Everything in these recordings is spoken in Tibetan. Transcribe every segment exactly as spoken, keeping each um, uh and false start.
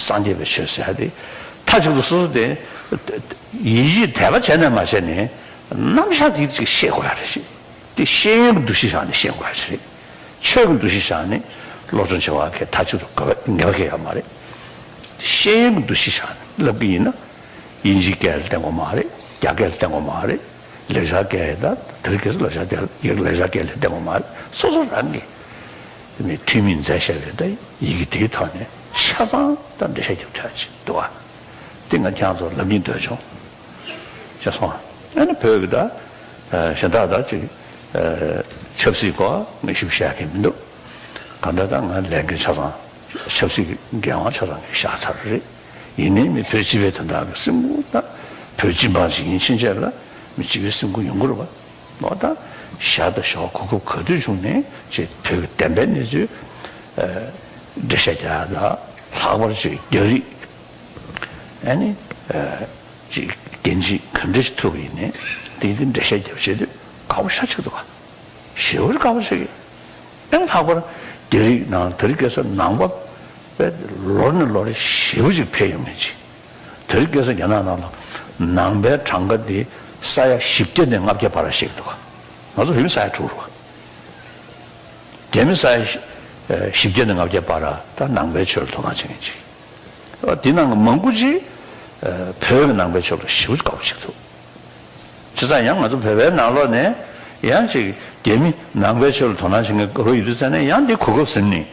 སངས་རྒྱས་པའི་ཆོས་ཟེར་ཡ་དེ་མཐའ་གཅིག་ཏུ་སོ་སོ་དེ་ཡིད་ཆེས་དད་པ་བྱས་ནས་མ་བྱས་ནས་རྣམ་གཞག་དེ་ཅིག་ཤེས་དགོས་ཡ་རེད་ཤག་དེ་ཤེས་ཡོན་གྱི་འདུ་ཤེས་བཞག་ནས་ཤེས་དགོས་ཡ་ཅིག་རེད། ཆོས་ཀྱི་འདུ་ཤེས་བཞག་ནས་སློབ་སྦྱོང་བྱེད་པ་གལ་མཐའ་གཅིག་ཏུ་དགོས་པ་ངེས་པ་གལ་ཡོད་མ་རེད། ཤེས་ཡོན་གྱི་འདུ་ཤེས་བཞག་ནས་བསླབ་ཀྱི་ཡིན་ན། དབྱིན་ཇིའི་སྐད་ལ་བརྟེན་དགོས་མ་རེད། རྒྱ་སྐད་ལ་བརྟེན་དགོས་མ་རེད། ལེགས་སྦྱར་སྐད་དང་དེ་རིང་ཁ་སང་ལེགས་སྦྱར་སྐད་ལེགས་སྦྱར་སྐད་ལ་བརྟེན་དགོས་མ་རེད། སོ་སོ་རང་གིས་མི་ཐུན་མིན་མཛད་བཞག་པའི་ད་ཡི་གེ་དེའི་ཐོག་ནས་ཆ་ཚང་ད་འགྲེལ་བཤད་རྒྱབ་ཐུབ་ཡ་ཅིག་འདུག་བ། དེ་ང་ཁྱེད་ཚོར་ལབ་སྙིང་འདོད་བྱུང་། ཅེས་གསུངས། ཨ་ནི་བོད་ཀྱི་ད་གཞན་དག་ད་ཅིག་ཆབ་སྲིད་སྐོར་ངས་ཞིབ་བཤད་མཁན་མི་འདུག་གང་ལྟར་ད་ང་ལས་འགན་ཆ་ཚང་ཆབ་སྲིད་ཀྱི་འགན་དབང་ཆ་ཚང་ངས་བཞག་ཚར་རེད། ཡིན་ནའི་མི་བོད་སྤྱི་པའི་དོན་དག་གི་སེམས་ཁུར་དང་བོད་སྤྱི་འབངས་ཤིག་ཡིན་ཕྱིན་ཆད་ལ་མི་སྤྱི་པའི་སེམས་ཁུར་ཡོང་གི་རེད་བ། ལོ་ད་ཞར་དང་ཞོར་གོ་སྐབས་ག་དུས་བྱུང་ནས་ཅིག་བོད་ཀྱི་བདེན་པའི་གནས་ཚུལ་འགྲེལ་བཤད་རྒྱག་ཡ་དང་ལྷག་པར་ཅིག་རྒྱ་རིགས་ཨ་ནི་ཅིག་འགན་ཅིག་ག་འདྲ་ཞིག་ཐུབ་པ་ཡིན་ནའི་དེ་དེ་འགྲེལ་བཤད་རྒྱབ་བྱེད་དུས་དགའ་པོ་ཤ་ཆགས་འདུག་བ། ཞེ་པོ་ཅིག་དགའ་པོ་ཞིག་གིས། ཨེ་ལྷག་པར་རྒྱ་རིགས་ནང་དེ་རིང་ཁ་སང་ནང་པ་པའི་ལོ་ནས་ལོ་རེ་ཞེ་པོ་ཅིག་འཕེལ་ཡོང་མཁན་ཅིག་དེ་རིང་ཁ་སང་རྒྱ་ནག་ནང་ལ་ནང་པའི་གྲངས་ཀ་དེ་ས་ཡ་བཞི་བརྒྱ་ནས་ལྔ་བརྒྱ་བར་ཞིག་འདུག་ང་ཚོ་བོད་མི་ས་ཡ་དྲུག་རེད་བ། རྒྱ་མི་ས་ཡ་བཞི་བརྒྱ་ནས་ལྔ་བརྒྱ་བར་ད་ནང་པའི་ཆོས་ལ་དོ་སྣང་བྱེད་མཁན་ཅིག་འདི་ནང་གི་མང་པོ་ཅིག་བོད་ཀྱི་ནང་པའི་ཆོས་ལ་ཞེ་པོ་ཅིག་དགའ་པོ་བྱེད་ཐུབ། བྱས་ཙང་ཡང་ང་ཚོ་བོད་པའི་ནང་ལོགས་ནས་ཡང་ཅིག་རྒྱ་མི་ནང་པའི་ཆོས་ལ་དོ་སྣང་བྱེད་མཁན་དགོས་ཡོད་དུས་ཙང་ནས་ཡང་འདི་གོ་སྐབས་ཟིན་ནས་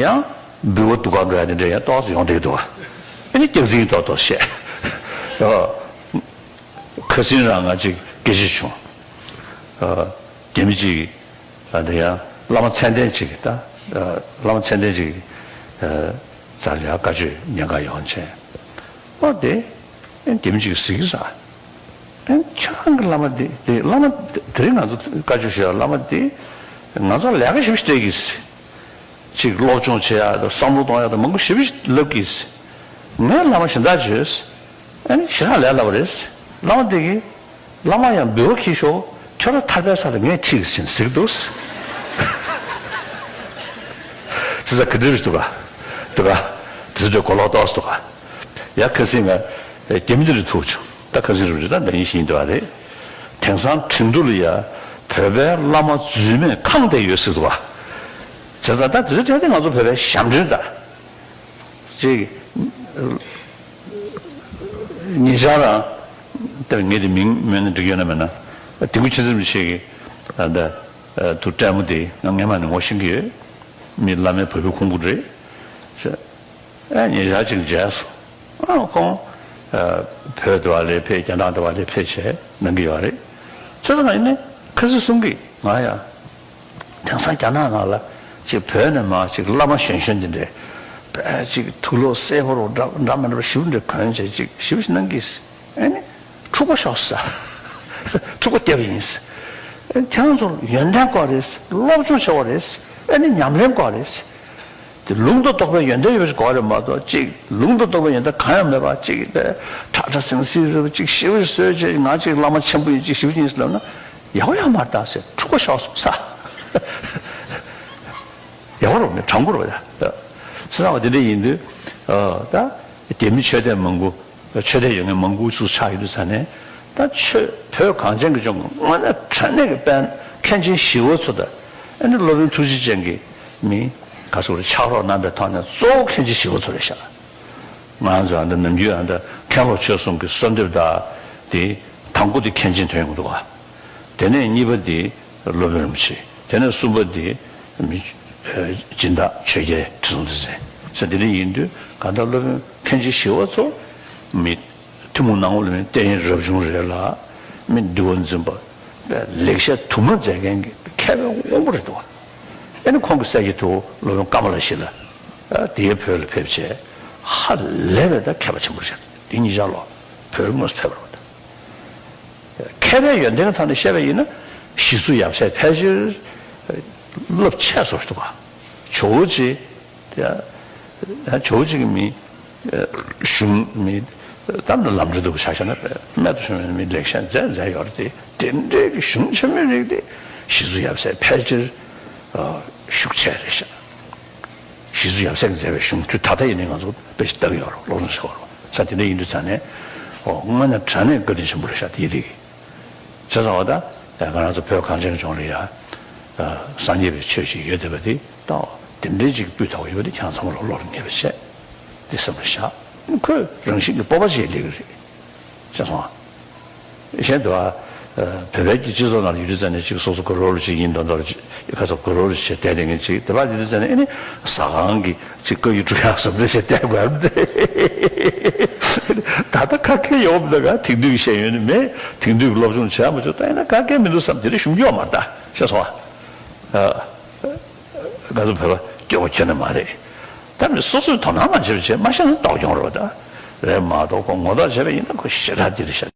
ཡང་འབུལ་བ་སྡུག་ག་འགྲོ་ཡ་དེ་འདྲ་ཡང་ཏོག་ཙམ་ཡོང་བསྡད་ཀྱི་འདུག་བ། ཨ་ནི་སྐྱག་རྫུན་ཏོག་ཏོག་བཤད། ཨོ། ཁ་སང་རང་ང་ཅིག་སྐད་ཆ་བྱུང་། ཨོ། རྒྱ་མི་ཅིག་ཨ་དེ་ཡང་བླ་མ་མཚན་ལྡན་ཅིག་ད་བླ་མ་མཚན་ལྡན་ཅིག་ཨ་རྩར་ཡར་བཀའ་ཆོས་ཉན་ག་ཡོང་བྱས། ཨོ་དེ་རྒྱ་མི་ཅིག་གཟིགས་ས། ཨེ་ཁྱེད་རང་གི་བླ་མ་དེ་དེ་བླ་མ་དེ་རིང་ང་ཚོ་བཀའ་ཆོས་ཞུ་ཡ་བླ་མ་དེ་ང་ཚོ་ལས་ཀ་ཞིབ་ཞིག་སྤྲད་ཀྱིས། ཅིག་སློབ་སྦྱོང་བྱེད་ཡ་དང་བསམ་བློ་གཏོང་ཡ་དང་མང་པོ་ཞིབ་ཞིབ་ལབ་ཀྱིས། ངའི་བླ་མ་གཞན་དག་བྱོས། ཨ་ནི་ཞེ་དྲག་ལས་སླ་པོ་རེད། བླ་མ་དེ་གིས་བླ་མ་ཡང་འབུལ་བ་འཁྱེར་ཤོག་ཁྱོད་རང་ཐར་པའི་ས་ལ་ངས་ཁྲིད་ཟིན་ཟེར་གི་འདུག་དེ་ཚ་ག་འདྲ་རེད་འདུག་ག་འདུག་ག་དེ་ཚོ་འདྲ་གོ་ལོག་ཏོག་ཙམ་འདུག་ག་ཡ་ཁ་སང་ང་རྒྱ་མི་འདི་རུ་ཐུག་བྱུང་། ད་ཁ་སང་རུ་རེད། ད་ཟླ་ཉིན་ཤིང་འདུག་བ་རེད། དེང་སང་ཁྲིན་ཏུ་ལ་ཡ་བོད་པའི་བླ་མ་རྫུན་མས་ཁེངས་བསྡད་ཡོད་ཟེར་འདུག་བ། བྱས་ཙང་ད་དེ་ཚོ་དེ་ང་ཚོ་བོད་པའི་ཞབས་འདྲེན་ད། ཅིག་ཉེ་ཆར་རང་དེར་ངས་དེ་མིང་སྨོས་ན་འགྲིག་ཡོད་ན་མེད་ན། དེ་སྐུ་ཆེ་ཚེ་རིང་ཆེ་གི་ད་ལྟ་དུ་སྤྲད་མོ་དེ་ང་སྔས་མ་ནས་ངོ་ཤེས་ཀྱི་ཡོད། མི་བླ་མའི་བུ་བུ་ཁུང་བུ་རེད། ཨེ་ཉེ་ཆར་ཅིག་མཇལ་སོང་། ཨ་ཁོང་ཨ་བོད་དུ་བ་ལས་ཕེབས། རྒྱ་ནག་དུ་བ་ལས་ཕེབས་བྱས་གནང་གི་ཡོད་རེད། བྱས་ཙང་ཡིན་ནའི་ཁ་སང་གསུང་གི་ང་ཡང་དེང་སང་རྒྱ་ནག་ནང་ལ་ཅིག་བོད་ནས་མར་ཅིག་བླ་མ་གཞོན་གཞོན་འདི་འདྲས་བས་ཅིག་དུག་ལོག་སེར་པོ་རུ་འདྲ་འདྲ་མི་འདྲ་བ་ཞིབ་འདྲ་གོན་བྱས་ཅིག་ཞིབ་ཞིག་གནང་གིས། ཨེ་ནི་འཁྲུག་པ་ཤོག་ས། འཁྲུག་པ་བརྒྱབ་ཡིན། ཨེ་ཁྱེད་རང་ཚོར་ཡོན་ཏན་དགོས་རེད། སློབ་སྦྱོང་བྱེད་དགོས་རེད། ཨེ་ནི་ཉམས་ལེན་དགོས་རེད། དེ་ལུང་དང་རྟོགས་པའི་ཡོན་ཏན་ཡོད་པ་ཞིག་དགོས་རེད་མ་གཏོགས་ཅིག་ལུང་དང་རྟོགས་པའི་ཡོན་ཏན་གང་ཡང་མེད་པ་ཅིག་དེ་ཁྲ་ཁྲ་ཟིང་ཟིང་རེད་པ་ཅིག་ཞིབ་ཞིབ་བཟོས་བྱས་ང་ཅིག་བླ་མ་ཆེན་པོ་ཡིན་ཅིག་ཞིབ་ཡིན་ཟེར་ལབ་ན་ཡག་པོ་ཡག་མ་རེད་ད་ཟེར། འཁྲུག་པ་ཤོག་སོང་ས། ཡག་པོ་རེད་མེད་དྲང་པོ་རེད་ད། སེམས་ཙམ་པ་དེ་འདྲ་ཡིན་དུས་ད་རྒྱ་མི་ཆོས་དད་མང་པོ། ཆོས་དད་ཡོད་མཁན་མང་པོ་ཚུར་ཆགས་ཡོད་དུས་ཙང་ནས་ད་ཆོས་བོད་གངས་ཅན་གྱི་ལྗོངས་ཀྱི་དངོས་གནས་དྲང་གནས་ཀྱི་དཔལ་མཁན་ཆེན་ཞི་བ་འཚོ་དང་ཨ་ནི་སློབ་དཔོན་ཐུགས་རྗེ་ཅན་གྱི་མི་ག་ཚོད་རེད་ཕྱག་རོགས་གནང་པའི་ཐོག་ནས་གཙོ་བོ་མཁན་ཆེན་ཞི་བ་འཚོ་རེད་ཤག་ང་ཚོ་ཨ་ནི་ནམ་རྒྱུན་ཨ་ནི་མཁན་སློབ་ཆོས་གསུམ་གྱི་གསོལ་འདེབས་དང་དེ་དང་པོ་དེ་མཁན་ཆེན་ཐོན་ཡོང་གི་འདུག་ག་དེ་ནས་གཉིས་པ་དེ་སློབ་དཔོན་རིན་པོ་ཆེ། དེ་ནས་གསུམ་པ་དེ་མི་སྦྱིན་བདག་ཆོས་རྒྱལ་ཁྲི་སྲོང་ལྡེ་བཙན་ཟེར་དེ་འདྲ་ཡིན་དུས་གང་ལྟར་སློབ་དཔོན་མཁན་ཆེན་ཞི་བ་འཚོ་མི་ཐུན་མོང་ནང་ལ་མི་བསྟན་རབ་བྱུང་རེད་ལ་མི་འདུལ་བ་འཛིན་པ་ལེགས་བཤད་དུ་མ་མཛད་མཁན་གྱི་མཁས་པའི་དབང་པོ་རེད་འདུག་ཨ་ནི་ཁོང་གི་སྲས་ཀྱི་ཐུ་བོ་སློབ་དཔོན་ཀ་མ་ལ་ཤཱི་ལ་དེའི་བོད་ལ་ཕེབས་བྱས་ཧ་ལས་པའི་ད་མཁས་པ་ཆེན་པོ་རེད། དེ་གཉིས་ཆར་ལོ་བོད་ལ་དངོས་སུ་ཕེབས་པ་རེད། མཁས་པའི་ཡོན་ཏན་གྱི་ཐོག་ནས་བཤད་པ་ཡིན་ན་ཞི་འཚོ་ཡབ་སྲས་ཕལ་ཆེར་རླབས་ཆེ་སོ་ཞིག་འདུག་ག་ཇོ་བོ་རྗེ། ཇོ་བོ་རྗེ་གི་མི་གཞུང་མི་གཏམ་དང་ལམ་འགྲོ་འདུག་ཆ་བཞག་ན་རྨད་དུ་བྱུང་བའི་མི་ལེགས་བཤད་མཛད་མཛད་ཡོད་རེད་དེ། དེ་འདྲའི་གི་གཞུང་ཆེན་མོའི་རིགས་དེ་ཞི་འཚོ་ཡབ་སྲས་ཕལ་ཆེར་ཤུགས་ཆེ་རེད་ཤག་རྗེ་བཙུན་ཡབ་སྲས་ཀྱིས་མཛད་པའི་གཞུང་དུས་ད་ལྟ་ཡིན་ནའི་ང་ཚོ་དཔེ་ཞིག་ལྟ་གི་ཡོད་རེད། སློབ་སྦྱོང་བྱེད་དགོས་རེད། ས་དེ་འདྲ་ཡིན་དུས་ཙང་ནས་ཨོ་དངོས་གནས་དྲང་གནས་བཀའ་དྲིན་ཆེན་པོ་རེད་ཤག་དེ་རིགས་བྱས་ཙང་བ་ད་ང་རང་ཚོ་བོད་གངས་ཅན་ལྗོངས་ལ་ཡ་སངས་རྒྱས་པའི་ཆོས་ཅིག་ཡོད་བསྡད་པ་དེ་ད་དེ་འདྲའི་ཅིག་སྤུས་དག་པོ་ཡོད་པ་དེ་ཁྱེད་རང་ཚང་མ་ལོག་བློ་ལ་ངེས་པ་བྱས་དེ་སེམས་ལ་བཞག་ཁོས་རང་བཞིན་གྱི་སྤོབས་པ་ཅིག་སླེབས་ཀྱི་རེད། ཤེས་སོང་ཨ། གཞན་དུ་ཨ། བོད་པའི་གི་སྤྱི་ཚོགས་ནང་ལ་ཡོད་དུས་ཙང་ནས་ཅིག་སོ་སོ་དགོད་བྲོ་བོ་ཅིག་ཡིན་མདོག་མདོག་ཅིག་ཁ་ཚ་དགོད་བྲོ་བོ་ཅིག་བྱས་བསྡད་མཁན་ཅིག་དེ་བ་ཡོད་དུས་ཙང་ནས་ཨེ་ནི་ཟ་ཁང་གི་ཅིག་བཀའ་ཡིག་སྒྲུབ་ཡག་བཟོ་འདྲ་བྱས་བསྡད་དགོས་ཨ། ད་ལྟ་ཁ་སྐད་ཡོང་མི་འདུག་ག་དེང་དུས་ཀྱི་ཤེས་ཡོན་ནི་མེད། དེང་དུས་ཀྱི་སློབ་སྦྱོང་བྱས་མ་བྱུང་ད་ཡིན་ན་ཁ་སྐད་མི་འདུག་བསམ་དེ་རིགས་ཞུམ་རྒྱུ་ཡོད་མ་རེད་ད་ཤེས་སོང་ཨ། ང་ཚོ་བོད་པ་སྐྱོ་པོ་ཁྱོན་ནས་མ་རེད། ད་མི་སོ་སོས་དོ་སྣང་མ་བྱེད་པ་བྱས་མ་ཤེས་ན་ལྟོགས་ཀྱང་རེད་པ་ད། རེད་མ་གཏོགས་ཁོ་ངོ་ཐག་བྱས་པ་ཡིན་ན་ཁོ་ཞེ་དྲག་འདི་རེད་ཤག